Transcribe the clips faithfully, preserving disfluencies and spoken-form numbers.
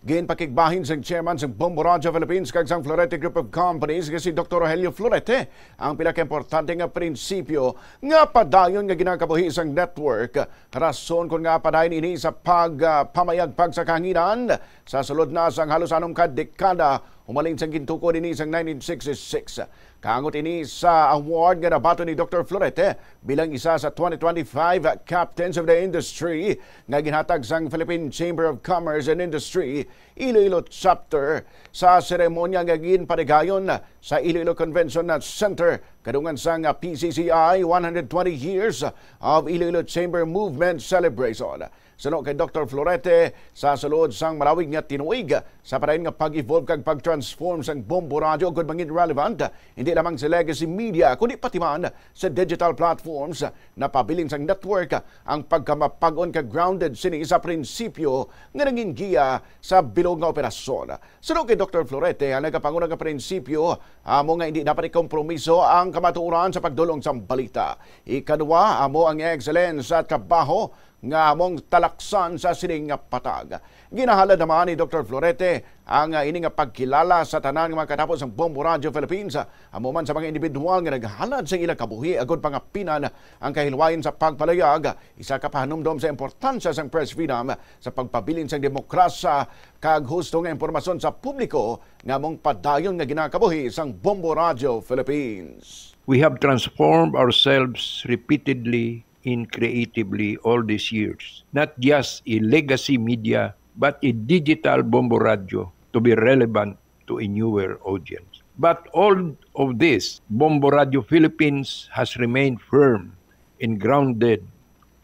Ginpakigbahin sang chairman sang Bombo Radio Philippines kag sang Florete Group of Companies nga si Doktor Rogelio Florete ang pila ka importante nga prinsipyo nga padayon nga ginakabuhi sang network. Rason kon nga padayon ini sa pagpamayagpag sa kahanginan sa sulod na sang halos anom ka dekada, humalin sang gintukod ini sang nineteen sixty-six. Kaangot ini sa award nga nabaton ni Doktor Florete bilang isa sa twenty twenty-five Captains of the Industry nga ginhatag sang Philippine Chamber of Commerce and Industry Iloilo Chapter sa seremonya nga ginpatigayon sa Iloilo Convention Center kadungan sang P C C I one hundred twenty Years of Iloilo Chamber Movement Celebration. Suno kay Doktor Florete, sa sulod sang malawig nga tinuig sa padayon nga pag-evolve kag pag-transform sang Bombo Radyo, agud mangin relevant, hindi lamang sa legacy media, kundi pati man sa digital platforms, napabilin sang network ang pagkamapag-on kag grounded sini sa prinsipyo nga nangin giya sa bilog nga operasyon. Suno kay Doktor Florete, ang nagapanguna nga prinsipyo amo nga hindi dapat ikompromiso ang kamatuoran sa pagdulong sang balita. Ikadua, amo ang excellence sa trabaho nga among talaksan sa sining nga patag. Ginahalad naman ni Doktor Florete ang, ah, ini nga pagkilala sa tanan nga mga katapo sang Bombo Radio Philippines, amo man sa mga individual nga naghalad sa ila kabuhi agud pangapinan ang kahilwayon sa pagpalayag, isa ka pahanumdom sa importansya sang press freedom sa pagpabilin sang demokrasya kag husto nga impormasyon sa publiko nga among padayon nga ginakabuhi sang Bombo Radio Philippines. We have transformed ourselves repeatedly and creatively all these years, not just a legacy media, but a digital Bombo Radio to be relevant to a newer audience. But all of this, Bombo Radio Philippines has remained firm and grounded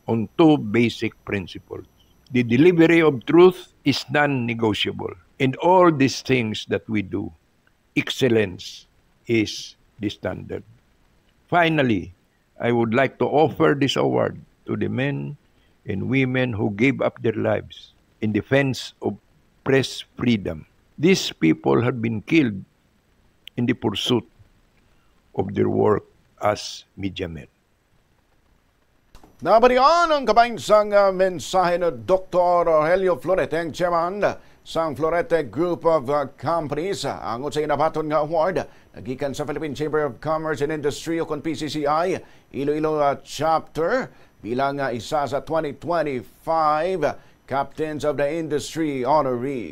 on two basic principles. The delivery of truth is non-negotiable. In all these things that we do, excellence is the standard. Finally, I would like to offer this award to the men and women who gave up their lives in defense of press freedom. These people have been killed in the pursuit of their work as media men. Nabalian ang kabahin sang, ah, mensahe ni Doktor Rogelio Florete, ang chairman sang Florete Group of, ah, Companies, ah, angot sa ginabaton nga award nagikan sa Philippine Chamber of Commerce and Industry o kon P C C I Iloilo, ah, Chapter bilang, ah, isa sa twenty twenty-five Captains of the Industry honoree.